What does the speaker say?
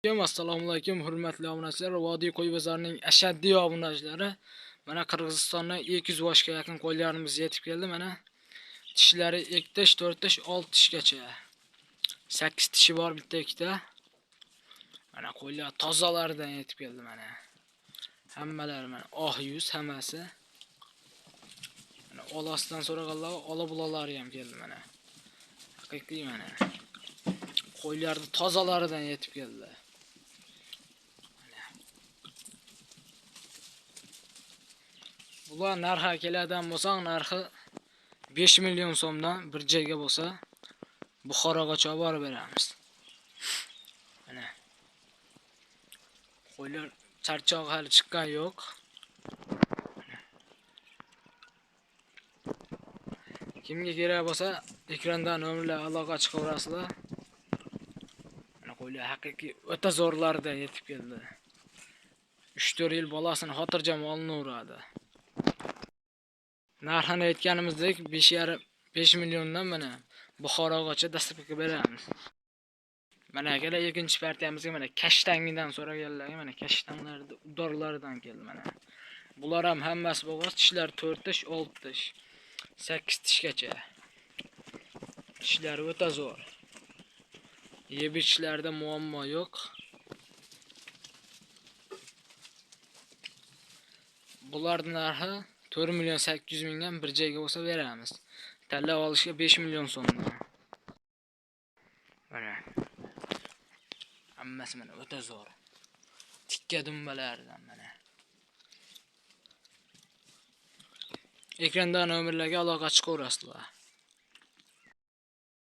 Assalomu alaykum hurmatli obunachilar. Vodiy qo'y bozorining ashaddiy obunachilari. Mana Qirg'izistondan 200 boshga yaqin qo'ylarimiz yetib keldi. Mana tishlari 2 tish, 4 tish, 6 tishgacha. 8 tishi bor bitta ikkita. Mana qo'ylar tozalaridan yetib keldi mana. Hammalari mana oq yuz hammasi. Mana olasidan so'raganlar ola bulalari ham keldi mana. Haqiqiy mana. Qo'ylarni tozalaridan yetib keldi. Bular narxi keladigan bo'lsa, narxi 5 million so'mdan bir joyga bo'lsa, Buxorogacha olib borib beramiz. Mana. Qo'ylar charchog'i hali chiqqan yo'q. Kimga kerak bo'lsa, ekranda nomerlar aloqa chiqaverasizlar. Mana qo'ylar haqiqiy o'ta zo'rlaridan yetib keldi. 3-4 yil bolasini xotirjam olinaveradi. Narxini aytganimizdek 5,5 milliondan mana Buxorogacha dastlabki qilib beramiz. Mana akalar ikkinchi partiyamizga mana kashtangidan so'raganlarga mana kashtanlarni udorlaridan keldi mana. Bular ham hammasi bo'g'oz, tishlar 4 tish, 6 tish, 8 tishgacha. Tishlari o'ta zo'r. Yeb ichishlarda muammo yo'q. Bularning narxi 4 million 800 mingdan bir joyga bo'lsa beramiz. Tanlab olishga 5 million so'mdan. Mana. Hammasi mana o'ta zo'r. Tikka dumbalardan mana. Ekranda nomerlarga aloqa chiqaverasizlar.